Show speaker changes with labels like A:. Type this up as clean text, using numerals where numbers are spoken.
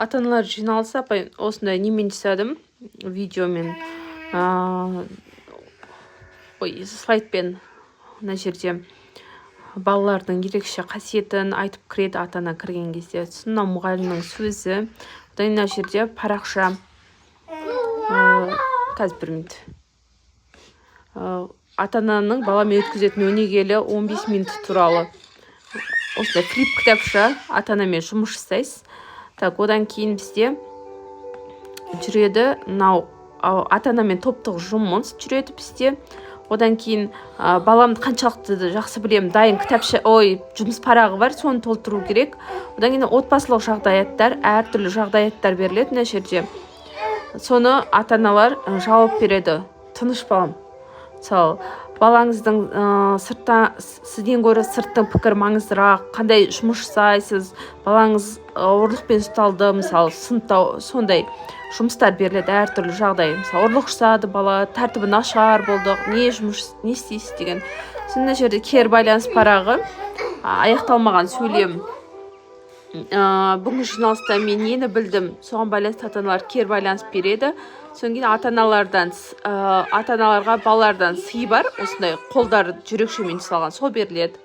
A: Ата аналар жиналса, апай, осындай немен жасадым, видеомен, ой, слайдпен. Мына жерде балалардың ерекше қасиетін айтып кіреді ата ана кірген кезде. Сосын мынау мұғалімнің сөзі. Одан кейін мына жерде парақша, қазір, бір минут, ата ананың баламен өткізетін өнегелі 15 минут туралы осындай флип кітапша, ата анамен жұмыс жасайсыз. Так, одан кейін бізде жүреді мынау ата анамен топтық жұмыс жүреді бізде. Одан кейін баламды қаншалықты жақсы білемін, дайын кітапша, ой, жұмыс парағы бар, соны толтыру керек. Одан кейін отбасылық жағдаяттар, әртүрлі жағдаяттар беріледі мына жерде, соны ата аналар жауап береді. Тыныш, балам. Мысалы, балаңыздың сыртта, сізден гөрі сырттың пікірі маңыздырақ, қандай жұмыс жасайсыз, балаңыз ұрлықпен ұсталды, мысалы, сыныпта, сондай жұмыстар беріледі. Әртүрлі жағдай, мысалы, ұрлық жасады бала, тәртібі нашар болды, не жұмыс, не істейсіз деген. Сосын мына жерде кері байланыс парағы, аяқталмаған сөйлем, бүгінгі жиналыста мен нені білдім, соған байланысты ата аналар кері байланыс береді. Содан кейін ата аналардан, ата аналарға балалардан сый бар, осындай қолдары жүрекшемен жасалған, сол беріледі.